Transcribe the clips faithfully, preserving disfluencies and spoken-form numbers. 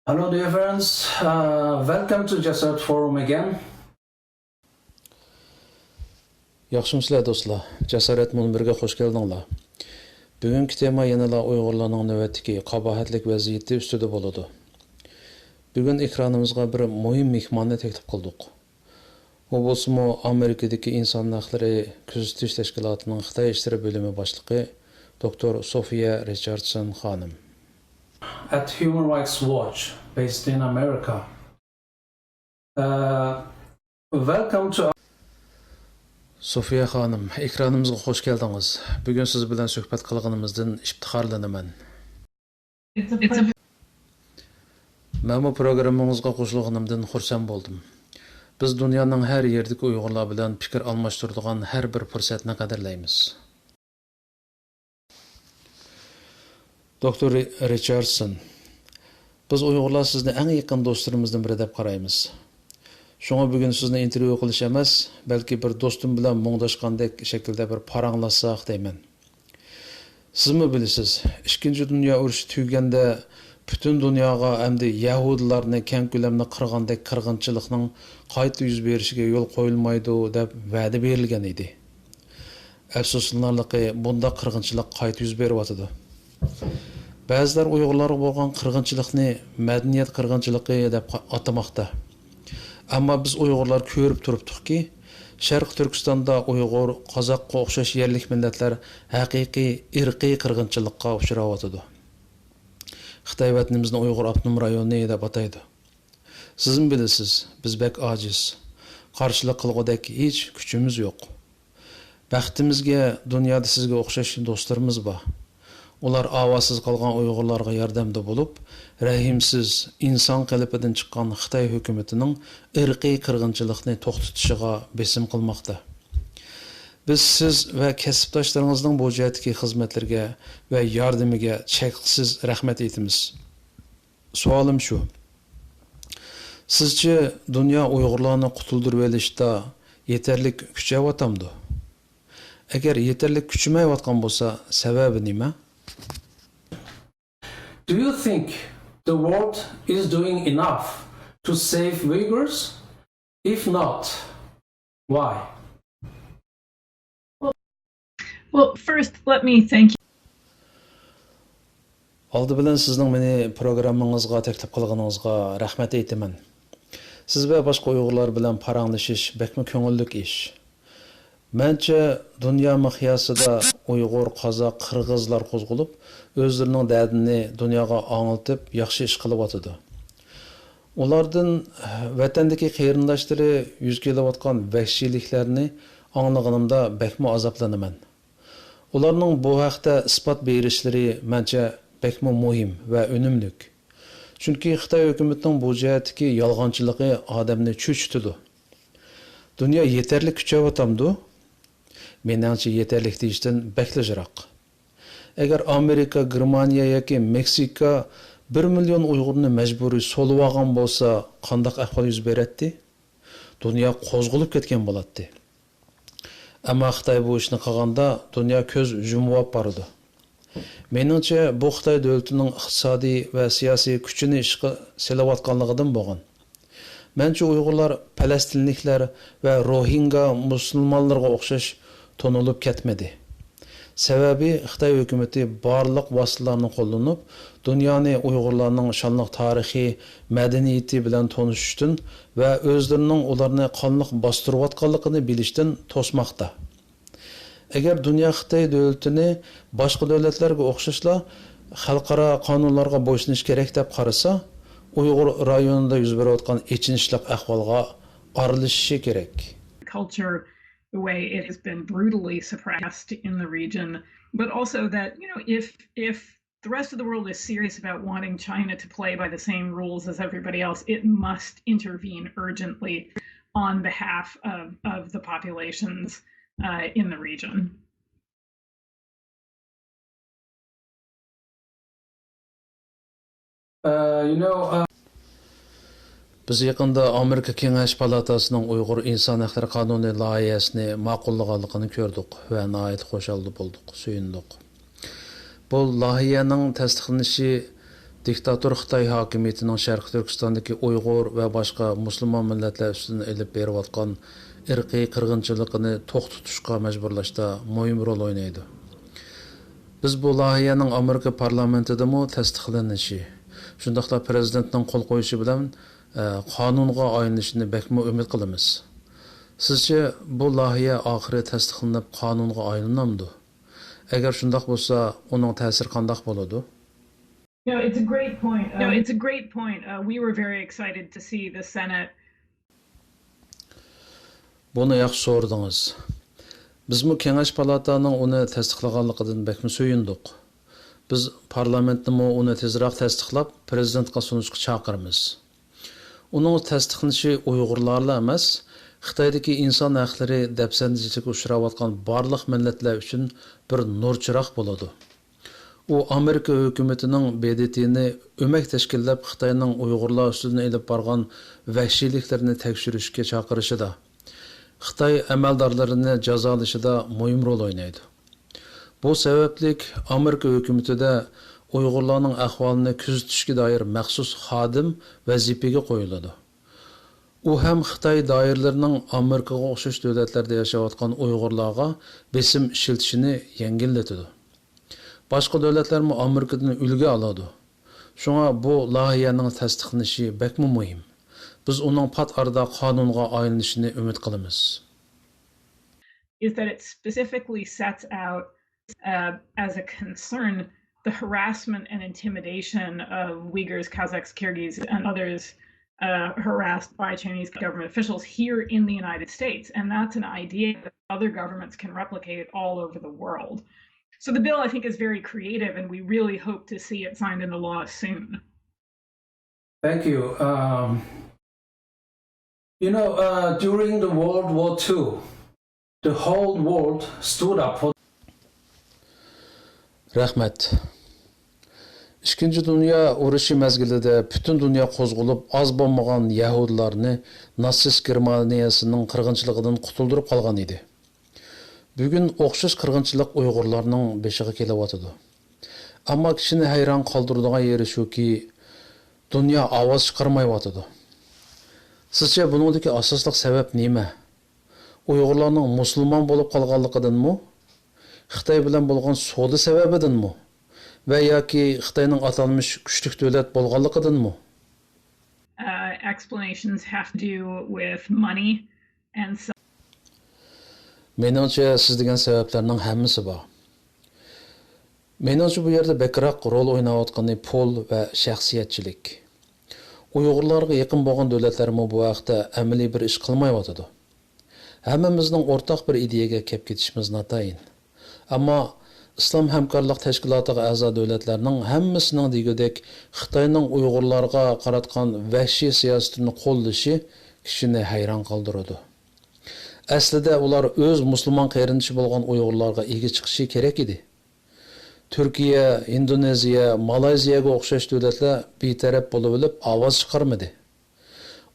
Hello, dear friends. Uh, welcome to Jasrat Forum again. ياخشىمۇسىلەر دوستلار؟ جاسارەت مۇنبىرىگە خۇش كەلدىڭلار. بۈگۈنكى تېما يەنىلا ئۇيغۇرلارنىڭ نۆۋەتتىكى قاباھەتلىك ۋەزىيىتى ئۈستىدە بولىدۇ. بۈگۈن ئېكرانىمىزغا بىر مۇھىم مېھماننى تەكلىپ قىلدۇق. ئۇ بولسىمۇ ئامېرىكىدىكى ئىنسان ھەقلىرى كۆزىتىش تەشكىلاتىنىڭ خىتاي ئىشلىرى بۆلۈمى باشلىقى دوكتور سوفىيە رىچاردسون خانىم. At Human Rights Watch, based in America. Uh, welcome to سوفىيە خانىم، ئېكرانىمىزغا خۇش كەلدىڭىز. بۈگۈن سىز بىلەن سۆھبەت قىلغىنىمىزدىن ئىپتىخارلىنىمەن. مەنمۇ پروگراممىڭىزغا قوشۇلغىنىمدىن خۇرسەن بولدۇم. بىز دۇنيانىڭ ھەر يېرىدىكى ئۇيغۇرلار بىلەن پىكىر ئالماشتۇرىدىغان ھەر بىر پۇرسەتنى قەدىرلەيمىز. دوكتور رى-، رىچاردسون، بىز ئۇيغۇرلار سىزنى ئەڭ يېقىن دوستلىرىمىزدىن بىرى دەپ قارايمىز. شۇڭا بۈگۈن سىزنى ئىنتېرۋيۇ قىلىش ئەمەس، بەلكى بىر دوستۇم بىلەن مۇڭداشقاندەك شەكىلدە بىر پاراڭلاشساق دەيمەن. سىزمۇ بىلىسىز، ئىككىنچى دۇنيا ئۇرۇشى تۈگىگەندە پۈتۈن دۇنياغا ھەمدە يەھۇدىيلارنى كەڭ كۆلەمدە قىرغاندەك قىرغىنچىلىقنىڭ قايتا يۈز بېرىشىگە يول قويۇلمايدۇ دەپ ۋەدە بېرىلگەن ئىدى. ئەپسۇسلىنارلىقى، بۇنداق قىرغىنچىلىق قايتا يۈز بېرىۋاتىدۇ. بەزىلەر ئۇيغۇرلارغا بولغان قىرغىنچىلىقنى مەدەنىيەت قىرغىنچىلىقى دەپ قا-، ئاتىماقتا. ئەمما بىز ئۇيغۇرلار كۆرۈپ تۇرۇپتۇقكى، شەرقىي تۈركىستاندا ئۇيغۇر، قازاققا ئوخشاش يەرلىك مىللەتلەر ھەقىقىي ئىرقىي قىرغىنچىلىققا ئۇچراۋاتىدۇ. خىتاي ۋەتىنىمىزنى ئۇيغۇر ئاپتونوم رايونى دەپ ئاتايدۇ. سىزمۇ بىلىسىز، بىز بەك ئاجىز. قارشىلىق قىلغۇدەك ھېچ كۈچىمىز يوق. بەختىمىزگە، دۇنيادا سىزگە ئوخشاش دوستلىرىمىز بار. ئۇلار ئاۋازسىز قالغان ئۇيغۇرلارغا ياردەمدە بولۇپ، رەھىمسىز، ئىنسان قېلىپىدىن چىققان خىتاي ھۆكۈمىتىنىڭ ئىرقىي قىرغىنچىلىقنى توختىتىشىغا بېسىم قىلماقتا. بىز سىز ۋە كەسىپداشلىرىڭىزنىڭ بۇ جەھەتتىكى خىزمەتلىرىگە ۋە ياردىمىگە چەكسىز رەھمەت ئېيتىمىز. سوئالىم شۇ. سىزچە دۇنيا ئۇيغۇرلارنى قۇتۇلدۇرۇۋېلىشتا يېتەرلىك كۈچەۋاتامدۇ؟ ئەگەر يېتەرلىك كۈچىمەيۋاتقان بولسا، سەۋەبى نېمە؟ Do you think the world is doing enough to save Uyghurs? If not, why? Well, first, let me thank you. ئالدى بىلەن سىزنىڭ مېنى پروگراممىڭىزغا تەكلىپ قىلغىنىڭىزغا رەھمەت ئېيتىمەن. سىز ۋە باشقا ئۇيغۇرلار بىلەن پاراڭلىشىش بەكمۇ كۆڭۈللۈك ئىش. مەنچە، دۇنيا مىقياسىدا ئۇيغۇر، قازاق، قىرغىزلار قوزغىلىپ، ئۆزلىرىنىڭ دەردىنى دۇنياغا ئاڭلىتىپ، ياخشى ئىش قىلىۋاتىدۇ. ئۇلاردىن ۋەتەندىكى قېرىنداشلىرى يۈز كېلىۋاتقان ۋەھشىيلىكلەرنى ئاڭلىغىنىمدا بەكمۇ ئازابلىنىمەن. ئۇلارنىڭ بۇ ھەقتە ئىسپات بېرىشلىرى مەنچە بەكمۇ مۇھىم ۋە ئۈنۈملۈك. چۈنكى خىتاي ھۆكۈمىتىنىڭ بۇ جەھەتتىكى يالغانچىلىقى ئادەمنى چۆچۈتىدۇ. دۇنيا يېتەرلىك كۈچەۋاتامدۇ؟ مېنىڭچە يېتەرلىك دېيىشتىن بەكلا يىراق. ئەگەر ئامېرىكا، گېرمانىيە ياكى مېكسىكا بىر مىليون ئۇيغۇرنى مەجبۇرىي سولىۋالغان بولسا، قانداق ئەھۋال يۈز بېرەتتى؟ دۇنيا قوزغىلىپ كەتكەن بولاتتى. ئەمما خىتاي بۇ ئىشنى قىلغاندا، دۇنيا كۆز يۇمۇۋاپ بارىدۇ. مېنىڭچە، بۇ خىتاي دۆلىتىنىڭ ئىقتىسادىي ۋە سىياسىي كۈچىنى ئىشقا سېلىۋاتقانلىقىدىن بولغان. مەنچە، ئۇيغۇرلار پەلەستىنلىكلەر ۋە روھىنگا مۇسۇلمانلىرىغا ئوخشاش تونۇلۇپ كەتمىدى. سەۋەبى، خىتاي ھۆكۈمىتى بارلىق ۋاسىتىلەرنى قوللىنىپ، دۇنيانى ئۇيغۇرلارنىڭ شانلىق تارىخى، مەدەنىيىتى بىلەن تونۇشۇشتىن ۋە ئۆزلىرىنىڭ ئۇلارنى قانلىق باستۇرۇۋاتقانلىقىنى بىلىشتىن توسماقتا. ئەگەر دۇنيا خىتاي دۆلىتىنى باشقا دۆلەتلەرگە ئوخشاشلا خەلقئارا قانۇنلارغا بويسۇنۇش كېرەك دەپ قارىسا، ئۇيغۇر رايونىدا يۈز بېرىۋاتقان ئېچىنىشلىق ئەھۋالغا ئارىلىشىشى كېرەك. Culture, the way it has been brutally suppressed in the region, but also that, you know, if if the rest of the world is serious about wanting China to play by the same rules as everybody else, it must intervene urgently on behalf of, of the populations uh, in the region. Uh, you know, uh, بىز يېقىندا ئامېرىكا كېڭەش پالاتاسىنىڭ ئۇيغۇر ئىنسان ھەقلىرى قانۇنى لايىھەسىنى ماقۇللىغانلىقىنى كۆردۇق ۋە ناھايىتى خۇشال بولدۇق، سۆيۈندۇق. بۇ لايىھەنىڭ تەستىقلىنىشى دىكتاتور خىتاي ھاكىمىيىتىنىڭ شەرقىي تۈركىستاندىكى ئۇيغۇر ۋە باشقا مۇسۇلمان مىللەتلەر ئۈستىدىن ئېلىپ بېرىۋاتقان ئىرقىي قىرغىنچىلىقىنى توختىتىشقا مەجبۇرلاشتا مۇھىم رول ئوينايدۇ. بىز بۇ لايىھەنىڭ ئامېرىكا پارلامېنتىدىمۇ تەستىقلىنىشى، شۇنداقلا پىرېزىدېنتنىڭ قول قويۇشى بىلەن، ئە، قانۇنغا ئايلىنىشىنى بەكمۇ ئۈمىد قىلىمىز. سىزچە بۇ لايىھە ئاخىرى تەستىقلىنىپ قانۇنغا ئايلىنامدۇ؟ ئەگەر شۇنداق بولسا، ئۇنىڭ تەسىرى قانداق بولىدۇ؟ No, it's a great point. No, um, it's a great point. Uh, we were very excited to see the Senate. بۇنى ياخشى سورىدىڭىز. بىزمۇ كېڭەش پالاتانىڭ ئۇنى تەستىقلىغانلىقىدىن بەكمۇ سۆيۈندۇق. بىز پارلامېنتنىمۇ ئۇنى تېزراق تەستىقلاپ، پىرېزىدېنتقا سۇنۇشقا چاقىرىمىز. ئۇنىڭ تەستىقلىنىشى ئۇيغۇرلارلا ئەمەس، خىتايدىكى ئىنسان ھەقلىرى دەپسەندىچىلىككە ئۇچراۋاتقان بارلىق مىللەتلەر ئۈچۈن بىر نۇر چىراغ بولىدۇ. ئۇ ئامېرىكا ھۆكۈمىتىنىڭ ب د ت نى ئۆمەك تەشكىللەپ، خىتاينىڭ ئۇيغۇرلار ئۈستىدىن ئېلىپ بارغان ۋەھشىيلىكلىرىنى تەكشۈرۈشكە چاقىرىشىدا، خىتاي ئەمەلدارلىرىنى جازالىشىدا مۇھىم رول ئوينايدۇ. بۇ سەۋەبلىك ئامېرىكا ھۆكۈمىتىدە ئۇيغۇرلارنىڭ ئەھۋالىنى كۆزىتىشكە دائىر مەخسۇس خادىم ۋەزىپىگە قويۇلىدۇ. ئۇ ھەم خىتاي دائىرىلىرىنىڭ ئامېرىكىغا ئوخشاش دۆلەتلەردە ياشاۋاتقان ئۇيغۇرلارغا بېسىم ئىشلىتىشىنى يەڭگىللىتىدۇ. باشقا دۆلەتلەرمۇ ئامېرىكىدىن ئۈلگە ئالىدۇ. شۇڭا بۇ لايىھەنىڭ تەستىقلىنىشى بەكمۇ مۇھىم. بىز ئۇنىڭ پات ئارىدا قانۇنغا ئايلىنىشىنى ئۈمىد قىلىمىز. Is that it specifically sets out, uh, as a concern the harassment and intimidation of Uyghurs, Kazakhs, Kyrgyz, and others, uh, harassed by Chinese government officials here in the United States. And that's an idea that other governments can replicate all over the world. So the bill, I think, is very creative, and we really hope to see it signed into law soon. Thank you. Um, you know, uh, during the World War Two, the whole world stood up for رەھمەت. ئىككىنچى دۇنيا ئۇرۇشى مەزگىلىدە پۈتۈن دۇنيا قوزغىلىپ، ئاز بولمىغان يەھۇدىيلارنى ناتسىست گېرمانىيەسىنىڭ قىرغىنچىلىقىدىن قۇتۇلدۇرۇپ قالغان ئىدى. بۈگۈن ئوخشاش قىرغىنچىلىق ئۇيغۇرلارنىڭ بېشىغا كېلىۋاتىدۇ. ئەمما كىشىنى ھەيران قالدۇرىدىغان يېرى شۇكى، دۇنيا ئاۋاز چىقارمايۋاتىدۇ. سىزچە بۇنىڭدىكى ئاساسلىق سەۋەب نېمە؟ ئۇيغۇرلارنىڭ مۇسۇلمان بولۇپ قالغانلىقىدىنمۇ؟ خىتاي بىلەن بولغان سودا سەۋەبىدىنمۇ؟ ۋە ياكى خىتاينىڭ ئاتالمىش كۈچلۈك دۆلەت بولغانلىقىدىنمۇ؟ Uh, explanations have to do with money and so مېنىڭچە، سىز دېگەن سەۋەبلەرنىڭ ھەممىسى بار. مېنىڭچە، بۇ يەردە بەكرەك رول ئويناۋاتقىنى پۇل ۋە شەخسىيەتچىلىك. ئۇيغۇرلارغا يېقىن بولغان دۆلەتلەرمۇ بۇ ھەقتە ئەمەلىي بىر ئىش قىلمايۋاتىدۇ. ھەممىمىزنىڭ ئورتاق بىر ئىدىيەگە كەپ كېتىشىمىز ناتايىن. ئەمما ئىسلام ھەمكارلىق تەشكىلاتىغا ئەزا دۆلەتلەرنىڭ ھەممىسىنىڭ دېگۈدەك خىتاينىڭ ئۇيغۇرلارغا قاراتقان ۋەھشىي سىياسىتىنى قوللىشى كىشىنى ھەيران قالدۇرىدۇ. ئەسلىدە ئۇلار ئۆز مۇسۇلمان قېرىندىشى بولغان ئۇيغۇرلارغا ئىگە چىقىشى كېرەك ئىدى. تۈركىيە، ھىندونېزىيە، مالايزىيەگە ئوخشاش دۆلەتلەر بىتەرەپ بولۇۋېلىپ ئاۋاز چىقارمىدى.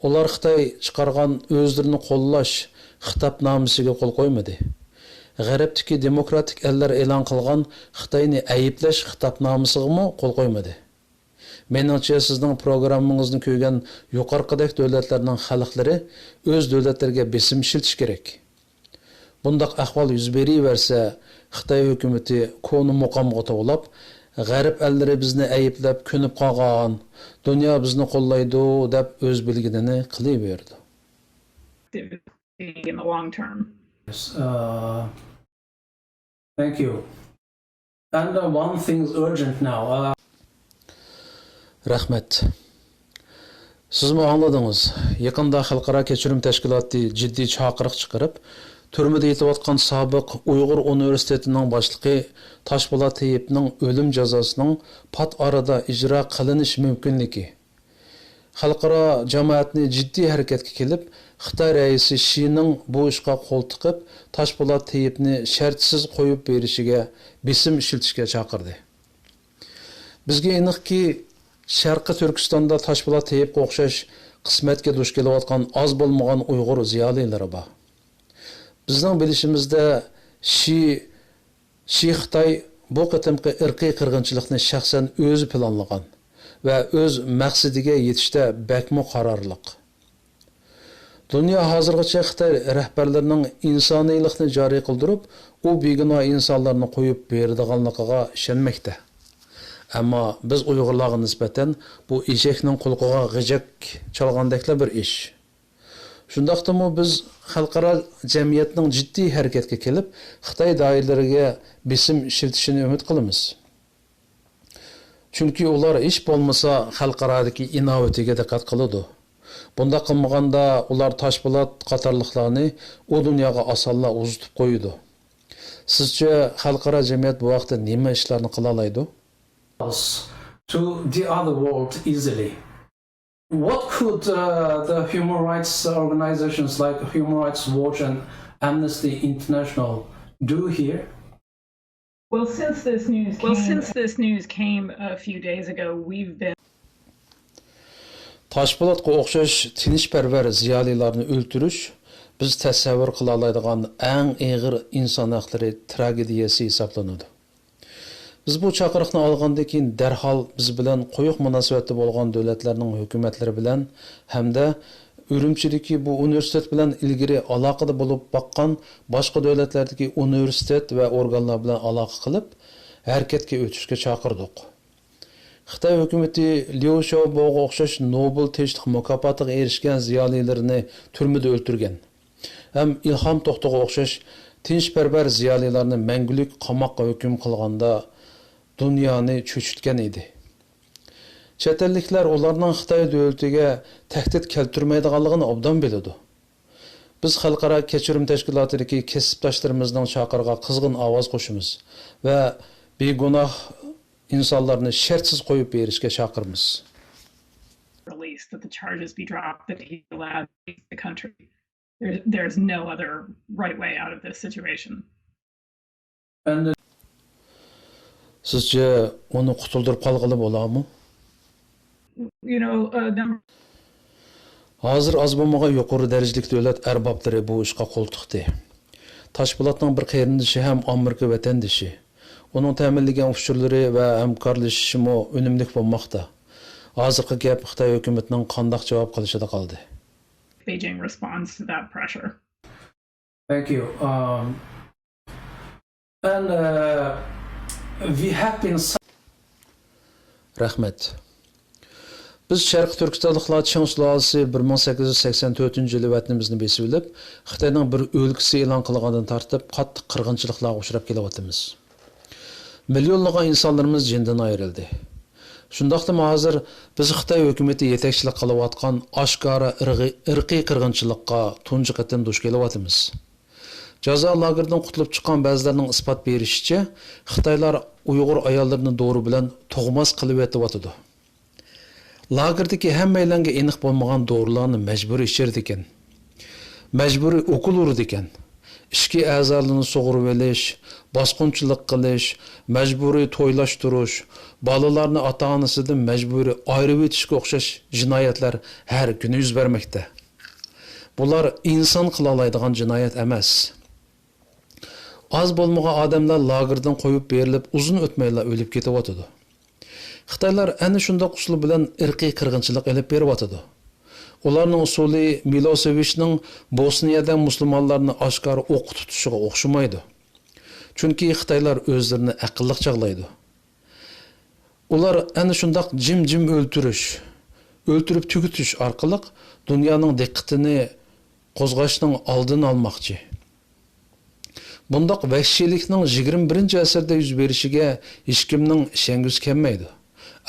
ئۇلار خىتاي چىقارغان ئۆزلىرىنى قوللاش خىتابنامىسىگە قول قويمىدى. غەربتىكى دېموكراتىك ئەللەر ئېلان قىلغان خىتاينى ئەيىبلەش خىتابنامىسىغىمۇ قول قويمىدى. مېنىڭچە، سىزنىڭ پروگراممىڭىزنى كۆرگەن يۇقىرىقىدەك دۆلەتلەرنىڭ خەلقلىرى ئۆز دۆلەتلىرىگە بېسىم ئىشلىتىشى كېرەك. بۇنداق ئەھۋال يۈز بېرىۋەرسە، خىتاي ھۆكۈمىتى كونا مۇقامغا توۋلاپ، غەرب ئەللىرى بىزنى ئەيىبلەپ كۆنۈپ قالغان، دۇنيا بىزنى قوللايدۇ دەپ ئۆز بىلگىنىنى قىلىۋېرىدۇ. In the long term. Yes, uh, thank you. And, uh, one thing is urgent now. Uh, رەھمەت. سىزمۇ ئاڭلىدىڭىز. يېقىندا خەلقئارا كەچۈرۈم تەشكىلاتى جىددىي چاقىرىق چىقىرىپ، تۈرمىدە يېتىۋاتقان سابىق ئۇيغۇر ئۇنىۋېرسىتېتىنىڭ باشلىقى تاشپولات تېيىپنىڭ ئۆلۈم جازاسىنىڭ پات ئارىدا ئىجرا قىلىنىش مۇمكىنلىكى، خەلقئارا جامائەتنى جىددىي ھەرىكەتكە كېلىپ، خىتاي رەئىسى شىنىڭ بۇ ئىشقا قول تىقىپ، تاشپولات تېيىپنى شەرتسىز قويۇپ بېرىشىگە بېسىم ئىشلىتىشكە چاقىردى. بىزگە ئېنىقكى، شەرقىي تۈركىستاندا تاشپولات تېيىپقا ئوخشاش قىسمەتكە دۇچ كېلىۋاتقان ئاز بولمىغان ئۇيغۇر زىيالىيلىرى بار. بىزنىڭ بىلىشىمىزدە، شى شى خىتاي بۇ قېتىمقى ئىرقىي قىرغىنچىلىقنى شەخسەن ئۆزى پىلانلىغان ۋە ئۆز مەقسىتىگە يېتىشتە بەكمۇ قارارلىق. دۇنيا ھازىرغىچە خىتاي رەھبەرلىرىنىڭ ئىنسانىيلىقنى جارى قىلدۇرۇپ، ئۇ بىگۇناھ ئىنسانلارنى قويۇپ بېرىدىغانلىقىغا ئىشەنمەكتە. ئەمما بىز ئۇيغۇرلارغا نىسبەتەن بۇ ئېشەكنىڭ قۇلىقىغا غىجەك چالغاندەكلا بىر ئىش. شۇنداقتىمۇ بىز خەلقئارا جەمئىيەتنىڭ جىددىي ھەرىكەتكە كېلىپ، خىتاي دائىرىلىرىگە بېسىم ئىشلىتىشىنى ئۈمىد قىلىمىز. چۈنكى ئۇلار ھېچ بولمىسا خەلقئارادىكى ئىناۋىتىگە دىققەت قىلىدۇ. بۇنداق قىلمىغاندا ئۇلار تاشپولات قاتارلىقلارنى ئۇ دۇنياغا ئاسانلا ئۇزىتىپ قويىدۇ. سىزچە خەلقئارا جەمئىيەت بۇ ھەقتە نېمە ئىشلارنى قىلالايدۇ؟ To the other world easily. What could uh, the human rights organizations like Human Rights Watch and Amnesty International do here? Well, since this news Well, came, since this news came a few days ago, we've been تاشپولاتقا ئوخشاش تىنچپەرۋەر زىيالىيلارنى ئۆلتۈرۈش بىز تەسەۋۋۇر قىلالايدىغان ئەڭ ئېغىر ئىنسان ھەقلىرى تراگېدىيەسى ھېسابلىنىدۇ. بىز بۇ چاقىرىقنى ئالغاندىن كېيىن، دەرھال بىز بىلەن قويۇق مۇناسىۋەتتە بولغان دۆلەتلەرنىڭ ھۆكۈمەتلىرى بىلەن ھەمدە ئۈرۈمچىدىكى بۇ ئۇنىۋېرسىتېت بىلەن ئىلگىرى ئالاقىدە بولۇپ باققان باشقا دۆلەتلەردىكى ئۇنىۋېرسىتېت ۋە ئورگانلار بىلەن ئالاقە قىلىپ، ھەرىكەتكە ئۆتۈشكە چاقىردۇق. خىتاي ھۆكۈمىتى ليۇ شياۋبوغا ئوخشاش نوبېل تىنچلىق مۇكاپاتىغا ئېرىشكەن زىيالىيلىرىنى تۈرمىدە ئۆلتۈرگەن ھەم ئىلھام توختىغا ئوخشاش تىنچپەرۋەر زىيالىيلارنى مەڭگۈلۈك قاماققا ھۆكۈم قىلغاندا دۇنيانى چۆچۈتكەن ئىدى. چەت ئەللىكلەر ئۇلارنىڭ خىتاي دۆلىتىگە تەھدىت كەلتۈرمەيدىغانلىقىنى ئوبدان بىلىدۇ. بىز خەلقئارا كەچۈرۈم تەشكىلاتىدىكى كەسىپداشلىرىمىزنىڭ چاقىرىقىغا قىزغىن ئاۋاز قوشىمىز ۋە بىگۇناھ ئىنسانلارنى شەرتسىز قويۇپ بېرىشكە چاقىرىمىز. Release, that the charges be dropped, that he allowed the country. There, there's no other right way out of this situation. And سىزچە ئۇنى قۇتۇلدۇرۇپ قالغىلى بولارمۇ؟ You know, uh, number ھازىر ئاز بولمىغان يۇقىرى دەرىجىلىك دۆلەت ئەربابلىرى بۇ ئىشقا قول تىقتى. تاشپولاتنىڭ بىر قېرىندىشى ھەم ئامېرىكا ۋەتەندىشى. ئۇنىڭ تەمىنلىگەن ئۇچۇرلىرى ۋە ھەمكارلىشىشىمۇ ئۈنۈملۈك بولماقتا. ھازىرقى گەپ خىتاي ھۆكۈمىتىنىڭ قانداق جاۋاب قىلىشىدا قالدى. Beijing responds to that pressure. Thank you. Um, and uh, we have been رەھمەت. بىز شەرقىي تۈركىستانلىقلار چىڭ سۇلالىسى بىر مىڭ سەككىز يۈز سەكسەن تۆتىنچى يىلى ۋەتىنىمىزنى بېسىۋېلىپ، خىتاينىڭ بىر ئۆلكىسى ئېلان قىلغاندىن تارتىپ قاتتىق قىرغىنچىلىقلارغا ئۇچراپ كېلىۋاتىمىز. مىليونلىغان ئىنسانلىرىمىز جېنىدىن ئايرىلدى. شۇنداقتىمۇ ھازىر بىز خىتاي ھۆكۈمىتى يېتەكچىلىك قىلىۋاتقان ئاشكارا ئىرغى-، ئىرقىي قىرغىنچىلىققا تۇنجى قېتىم دۇچ كېلىۋاتىمىز. جازا لاگېرىدىن قۇتۇلۇپ چىققان بەزىلەرنىڭ ئىسپات بېرىشىچە، خىتايلار ئۇيغۇر ئاياللىرىنى دورا بىلەن تۇغماس قىلىۋېتىۋاتىدۇ. لاگېردىكى ھەممەيلەنگە ئېنىق بولمىغان دورىلارنى مەجبۇرىي ئىچىرىدىكەن. مەجبۇرىي ئوكۇل ئۇرىدىكەن. ئىچكى ئەزالىرىنى سۇغۇرۇۋېلىش، باسقۇنچىلىق قىلىش، مەجبۇرىي تويلاشتۇرۇش، بالىلارنى ئاتا-ئانىسىدىن مەجبۇرىي ئايرىۋېتىشكە ئوخشاش جىنايەتلەر ھەر كۈنى يۈز بەرمەكتە. بۇلار ئىنسان قىلالايدىغان جىنايەت ئەمەس. ئاز بولمىغان ئادەملەر لاگېردىن قويۇپ بېرىلىپ، ئۇزۇن ئۆتمەيلا ئۆلۈپ كېتىۋاتىدۇ. خىتايلار ئەنە شۇنداق ئۇسۇل بىلەن ئىرقىي قىرغىنچىلىق ئېلىپ بېرىۋاتىدۇ. ئۇلارنىڭ ئۇسۇلى مىلوسېۋىچنىڭ بوسنىيەدە مۇسۇلمانلارنى ئاشكارا ئوققا تۇتۇشىغا ئوخشىمايدۇ. چۈنكى خىتايلار ئۆزلىرىنى ئەقىللىق چاغلايدۇ. ئۇلار ئەنە شۇنداق جىم-جىم ئۆلتۈرۈش، ئۆلتۈرۈپ تۈگىتىش ئارقىلىق دۇنيانىڭ دىققىتىنى قوزغاشنىڭ ئالدىنى ئالماقچى. بۇنداق ۋەھشىيلىكنىڭ يىگىرمە بىرىنچى ئەسىردە يۈز بېرىشىگە ھېچكىمنىڭ ئىشەنگۈسى كەلمەيدۇ.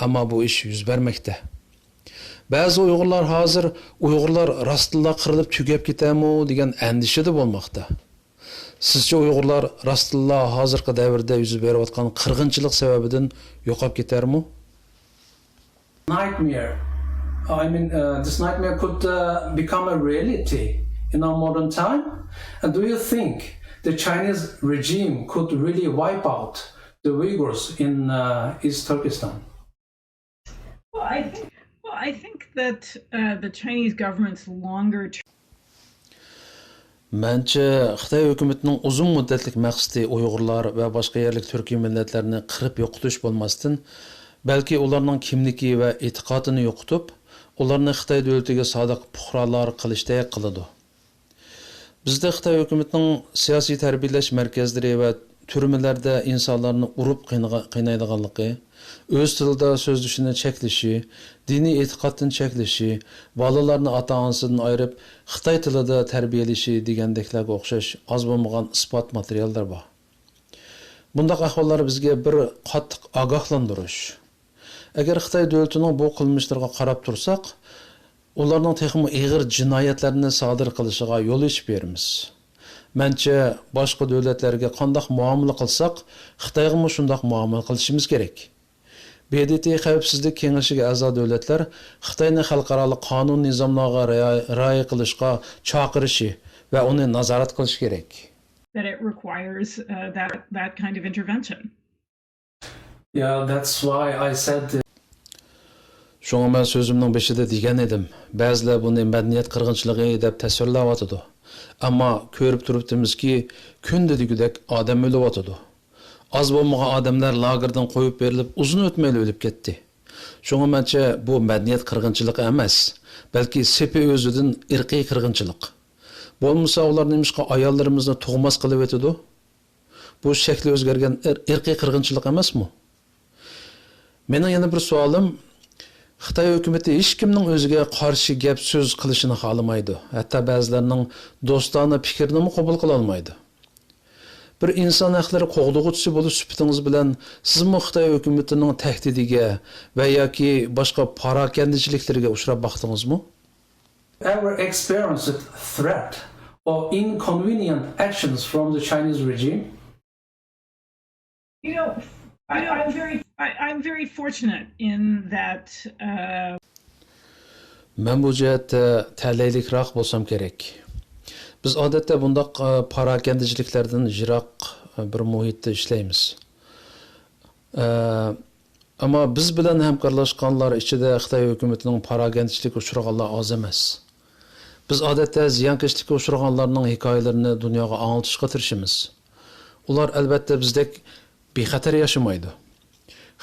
ئەمما بۇ ئىش يۈز بەرمەكتە. بەزى ئۇيغۇرلار ھازىر، ئۇيغۇرلار راستتىنلا قىرىلىپ تۈگەپ كېتەرمۇ دېگەن ئەندىشىدە بولماقتا. سىزچە ئۇيغۇرلار راستتىنلا ھازىرقى دەۋردە يۈز بېرىۋاتقان قىرغىنچىلىق سەۋەبىدىن يوقاپ كېتەرمۇ؟ Nightmare. I mean, uh, this nightmare could uh, become a reality in our modern time. Uh, do you think the Chinese regime could really wipe out the Uyghurs in uh, East Turkestan? Well, I think, well, I think that uh, the Chinese government's longer term مەنچە، خىتاي ھۆكۈمىتىنىڭ ئۇزۇن مۇددەتلىك مەقسىتى ئۇيغۇرلار ۋە باشقا يەرلىك تۈركىي مىللەتلەرنى قىرىپ يوقىتىش بولماستىن، بەلكى ئۇلارنىڭ كىملىكى ۋە ئېتىقادىنى يوقىتىپ، ئۇلارنى خىتاي دۆلىتىگە سادىق پۇقرالار قىلىشتەك قىلىدۇ. بىزدە خىتاي ھۆكۈمىتىنىڭ سىياسىي تەربىيەلەش مەركەزلىرى ۋە تۈرمىلەردە ئىنسانلارنى ئۇرۇپ قىينىغا-، قىينايدىغانلىقى، ئۆز تىلىدا سۆزلىشىنى چەكلىشى، دىنىي ئېتىقادتىن چەكلىشى، بالىلارنى ئاتا-ئانىسىدىن ئايرىپ، خىتاي تىلىدا تەربىيەلىشى دېگەندەكلەرگە ئوخشاش ئاز بولمىغان ئىسپات ماتېرىياللار بار. بۇنداق ئەھۋاللار بىزگە بىر قاتتىق ئاگاھلاندۇرۇش. ئەگەر خىتاي دۆلىتىنىڭ بۇ قىلمىشلىرىغا قاراپ تۇرساق، ئۇلارنىڭ تېخىمۇ ئېغىر جىنايەتلەرنى سادىر قىلىشىغا يول ئېچىپ بېرىمىز. مەنچە، باشقا دۆلەتلەرگە قانداق مۇئامىلە قىلساق، خىتايغىمۇ شۇنداق مۇئامىلە قىلىشىمىز كېرەك. ب د ت خەۋپسىزلىك كېڭىشىگە ئەزا دۆلەتلەر خىتاينى خەلقئارالىق قانۇن نىزاملارغا رىئايە، رىئايە قىلىشقا چاقىرىشى ۋە ئۇنى نازارەت قىلىشى كېرەك. That it requires, uh, that, that kind of intervention. Yeah, that's why I said. شۇڭا مەن سۆزۈمنىڭ بېشىدا دېگەن ئىدىم، بەزىلەر بۇنى مەدەنىيەت قىرغىنچىلىقى دەپ تەسۋىرلەۋاتىدۇ. ئەمما كۆرۈپ تۇرۇپتىمىزكى، كۈندە دېگۈدەك ئادەم ئۆلۈۋاتىدۇ. ئاز بولمىغان ئادەملەر لاگېردىن قويۇپ بېرىلىپ، ئۇزۇن ئۆتمەيلا ئۆلۈپ كەتتى. شۇڭا مەنچە، بۇ مەدەنىيەت قىرغىنچىلىقى ئەمەس، بەلكى سېپى ئۆزىدىن ئىرقىي قىرغىنچىلىق. بولمىسا ئۇلار نېمىشقا ئاياللىرىمىزنى تۇغماس قىلىۋېتىدۇ؟ بۇ شەكلى ئۆزگەرگەن ئىر-، ئىرقىي قىرغىنچىلىق ئەمەسمۇ؟ مېنىڭ يەنە بىر سوئالىم، خىتاي ھۆكۈمىتى ھېچكىمنىڭ ئۆزىگە قارشى گەپ سۆز قىلىشىنى خالىمايدۇ، ھەتتا بەزىلەرنىڭ دوستانە پىكرىنىمۇ قوبۇل قىلالمايدۇ. بىر ئىنسان ھەقلىرى قوغدىغۇچىسى بولۇش سۈپىتىڭىز بىلەن سىزمۇ خىتاي ھۆكۈمىتىنىڭ تەھدىتىگە ۋە ياكى باشقا پاراكەندىچىلىكلىرىگە ئۇچراپ باقتىڭىزمۇ؟ Ever experienced threat or inconvenient actions from the Chinese regime? You know, I, I'm very, I, I'm very fortunate in that, uh, مەن بۇ جەھەتتە تەلەيلىكراق بولسام كېرەك. بىز ئادەتتە بۇنداق، ئە، پاراكەندىچىلىكلەردىن يىراق، ئە، بىر مۇھىتتا ئىشلەيمىز. ئە، ئەمما بىز بىلەن ھەمكارلاشقانلار ئىچىدە خىتاي ھۆكۈمىتىنىڭ پاراكەندىچىلىككە ئۇچرىغانلار ئاز ئەمەس. بىز ئادەتتە زىيانكەشلىككە ئۇچرىغانلارنىڭ ھېكايىلىرىنى دۇنياغا ئاڭلىتىشقا تىرىشىمىز. ئۇلار، ئەلۋەتتە، بىزدەك بىخەتەر ياشىمايدۇ.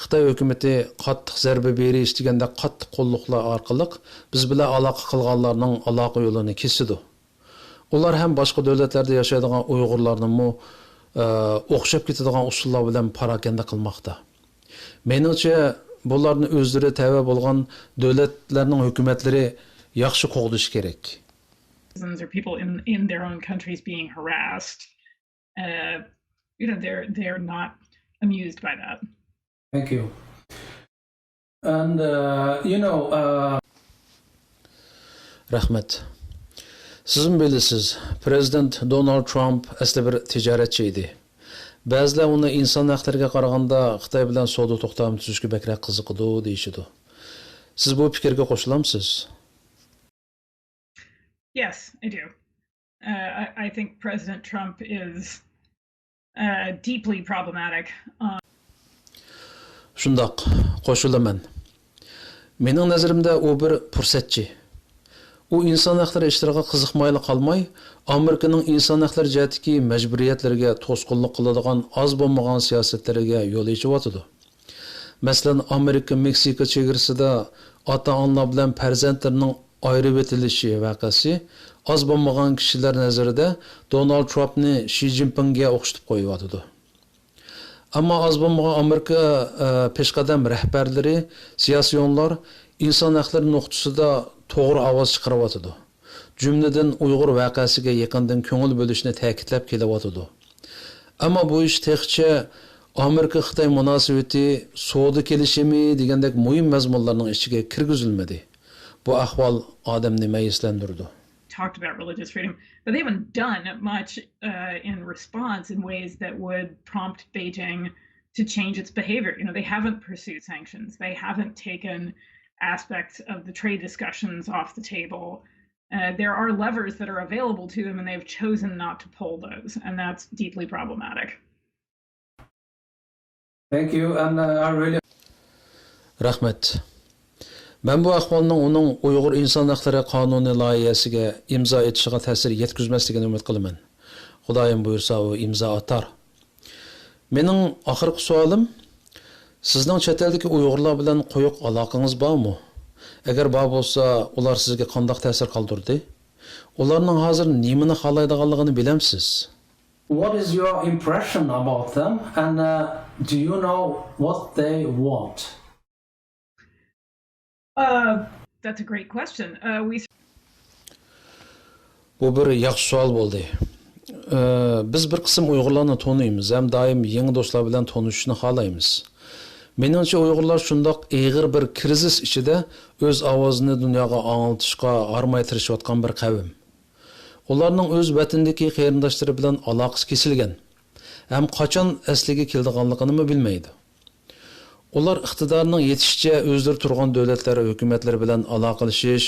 خىتاي ھۆكۈمىتى قاتتىق زەربە بېرىش دېگەندەك قاتتىق قوللۇقلار ئارقىلىق بىز بىلەن ئالاقە قىلغانلارنىڭ ئالاقە يولىنى كېسىدۇ. ئۇلار ھەم باشقا دۆلەتلەردە ياشايدىغان ئۇيغۇرلارنىمۇ، ئە، ئوخشاپ كېتىدىغان ئۇسۇللار بىلەن پاراكەندە قىلماقتا. مېنىڭچە، بۇلارنى ئۆزلىرى تەۋە بولغان دۆلەتلەرنىڭ ھۆكۈمەتلىرى ياخشى قوغدىشى كېرەك. Citizens or people in, in their own countries being harassed, uh, you know, they're, they're not amused by that. Thank you. And, uh, you know, uh, رەھمەت. سىزمۇ بىلىسىز، پىرېزىدېنت دونالد ترامپ ئەسلى بىر تىجارەتچى ئىدى. بەزىلەر ئۇنى ئىنسان ھەقلىرىگە قارىغاندا خىتاي بىلەن سودا توختامى تۈزۈشكە بەكرەك قىزىقىدۇ دېيىشىدۇ. سىز بۇ پىكىرگە قوشۇلامسىز؟ Yes, I do. Uh, I, I think President Trump is, uh, deeply problematic. Um, شۇنداق، قوشۇلىمەن. مېنىڭ نەزىرىمدە ئۇ بىر پۇرسەتچى. ئۇ ئىنسان ھەقلىرى ئىشلىرىغا قىزىقمايلا قالماي، ئامېرىكىنىڭ ئىنسان ھەقلىرى جەھەتتىكى مەجبۇرىيەتلىرىگە توسقۇنلۇق قىلىدىغان ئاز بولمىغان سىياسەتلىرىگە يول ئېچىۋاتىدۇ. مەسىلەن، ئامېرىكا مېكسىكا چېگرىسىدا ئاتا-ئانىلار بىلەن پەرزەنتلىرىنىڭ ئايرىۋېتىلىشى ۋەقەسى ئاز بولمىغان كىشىلەر نەزىرىدە دونالد ترامپنى شى جىنپىڭگە ئوخشىتىپ قويۇۋاتىدۇ. ئەمما ئاز بولمىغان ئامېرىكا، ئە، پېشقەدەم رەھبەرلىرى، سىياسىيونلار ئىنسان ھەقلىرى نۇقتىسىدا توغرا ئاۋاز چىقىرىۋاتىدۇ. جۈملىدىن ئۇيغۇر ۋەقەسىگە يېقىندىن كۆڭۈل بۆلۈشنى تەكىتلەپ كېلىۋاتىدۇ. ئەمما بۇ ئىش تېخىچە ئامېرىكا-خىتاي مۇناسىۋىتى سودا كېلىشىمى دېگەندەك مۇھىم مەزمۇنلارنىڭ ئىچىگە كىرگۈزۈلمىدى. بۇ ئەھۋال ئادەمنى مەيۈسلەندۈرىدۇ. Talked about religious freedom, but they haven't done much, uh, in response in ways that would prompt Beijing to change its behavior. You know, they haven't pursued sanctions. They haven't taken aspects of the trade discussions off the table. Uh, there are levers that are available to them, and they've chosen not to pull those, and that's deeply problematic. Thank you, and, uh, I really رەھمەت. مەن بۇ ئەھۋالنىڭ ئۇنىڭ ئۇيغۇر ئىنسان ھەقلىرى قانۇنى لايىھەسىگە ئىمزا ئېتىشىغا تەسىر يەتكۈزمەسلىكىنى ئۈمىد قىلىمەن. خۇدايىم بۇيرۇسا، ئۇ ئىمزا ئاتار. مېنىڭ ئاخىرقى سوئالىم، سىزنىڭ چەت ئەلدىكى ئۇيغۇرلار بىلەن قويۇق ئالاقىڭىز بارمۇ؟ ئەگەر بار بولسا، ئۇلار سىزگە قانداق تەسىر قالدۇردى؟ ئۇلارنىڭ ھازىر نېمىنى خالايدىغانلىقىنى بىلەمسىز؟ What is your impression about them, and uh, do you know what they want? Uh, that's a great question. Uh, we بۇ بىر ياخشى سوئال بولدى. ئى، بىز بىر قىسىم ئۇيغۇرلارنى تونۇيمىز ھەم دائىم يېڭى دوستلار بىلەن تونۇشۇشنى خالايمىز. مېنىڭچە، ئۇيغۇرلار شۇنداق ئېغىر بىر كىرىزىس ئىچىدە ئۆز ئاۋازىنى دۇنياغا ئاڭلىتىشقا ھارماي تىرىشىۋاتقان بىر قەۋم. ئۇلارنىڭ ئۆز ۋەتىنىدىكى قېرىنداشلىرى بىلەن ئالاقىسى كېسىلگەن ھەم قاچان ئەسلىگە كېلىدىغانلىقىنىمۇ بىلمەيدۇ. ئۇلار ئىقتىدارىنىڭ يېتىشىچە ئۆزلىرى تۇرغان دۆلەتلەر ھۆكۈمەتلىرى بىلەن ئالاقىلىشىش،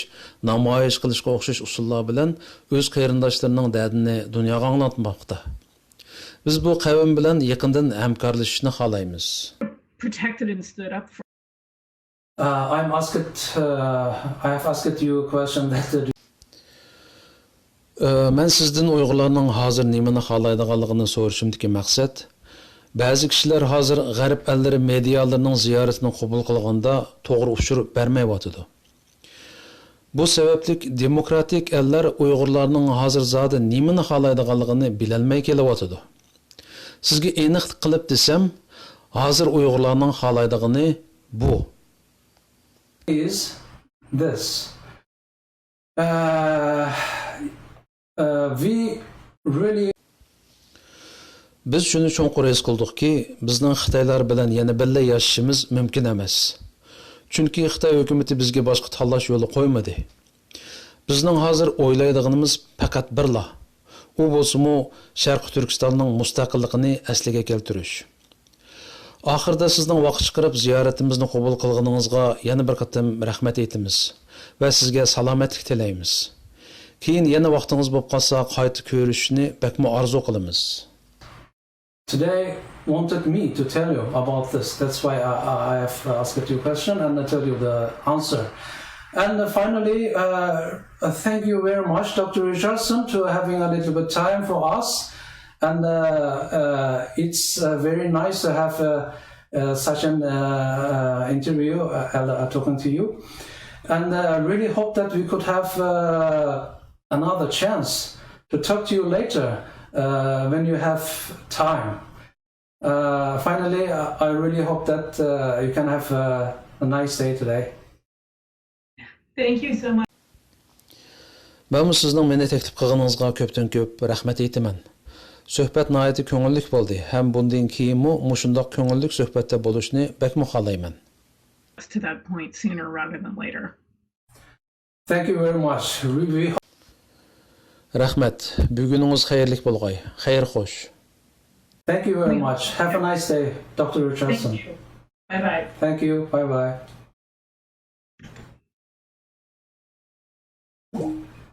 نامايىش قىلىشقا ئوخشاش ئۇسۇللار بىلەن ئۆز قېرىنداشلىرىنىڭ دەردىنى دۇنياغا ئاڭلاتماقتا. بىز بۇ قەۋم بىلەن يېقىندىن ھەمكارلىشىشنى خالايمىز. protected and stood up for. Uh, I'm asked. Uh, I have asked you a question that. Uh, ئى، مەن سىزدىن ئۇيغۇرلارنىڭ ھازىر نېمىنى خالايدىغانلىقىنى سورىشىمدىكى مەقسەت، بەزى كىشىلەر ھازىر غەرب ئەللىرى مېدىيالىرىنىڭ زىيارىتىنى قوبۇل قىلغاندا توغرا ئۇچۇر بەرمەيۋاتىدۇ. بۇ سەۋەبلىك دېموكراتىك ئەللەر ئۇيغۇرلارنىڭ ھازىر زادى نېمىنى خالايدىغانلىقىنى بىلەلمەي كېلىۋاتىدۇ. سىزگە ئېنىق قىلىپ دېسەم، ھازىر ئۇيغۇرلارنىڭ خالايدىغىنى بۇ. Is this. Uh, uh, we really. بىز شۇنى چوڭقۇر ھېس قىلدۇقكى، بىزنىڭ خىتايلار بىلەن يەنە بىللە ياشىشىمىز مۇمكىن ئەمەس. چۈنكى خىتاي ھۆكۈمىتى بىزگە باشقا تاللاش يولى قويمىدى. بىزنىڭ ھازىر ئويلايدىغىنىمىز پەقەت بىرلا. ئۇ بولسىمۇ شەرقىي تۈركىستاننىڭ مۇستەقىللىقىنى ئەسلىگە كەلتۈرۈش. ئاخىرىدا سىزنىڭ ۋاقىت چىقىرىپ زىيارىتىمىزنى قوبۇل قىلغىنىڭىزغا يەنە بىر قېتىم رەھمەت ئېيتىمىز ۋە سىزگە سالامەتلىك تىلەيمىز. كېيىن يەنە ۋاقتىڭىز بولۇپ قالسا قايتا كۆرۈشۈشنى بەكمۇ ئارزۇ قىلىمىز. Today wanted me to tell you about this. That's why I, I have asked you a question and I tell you the answer. And uh, finally, uh, uh, thank you very much, Doctor Richardson, to having a little bit time for us. And uh, uh, it's uh, very nice to have uh, uh, such an uh, uh, interview, uh, uh, talking to you. And uh, I really hope that we could have uh, another chance to talk to you later uh, when you have time. Uh, finally, I I really hope that uh, you can have a, a nice day today. Thank you so much. مەنمۇ سىزنىڭ مېنى تەكلىپ قىلغىنىڭىزغا كۆپتىن كۆپ رەھمەت ئېيتىمەن. سۆھبەت ناھايىتى كۆڭۈللۈك بولدى ھەم بۇندىن كېيىنمۇ مۇشۇنداق كۆڭۈللۈك سۆھبەتتە بولۇشنى بەكمۇ خالايمەن. To that point sooner rather than later. Thank you very much. We, we رەھمەت. بۈگۈنىڭىز خەيرلىك بولغاي. خەير خوش. Thank you very much. Have a nice day, Doctor Thank Richardson. You. Bye bye. Thank you. Bye bye.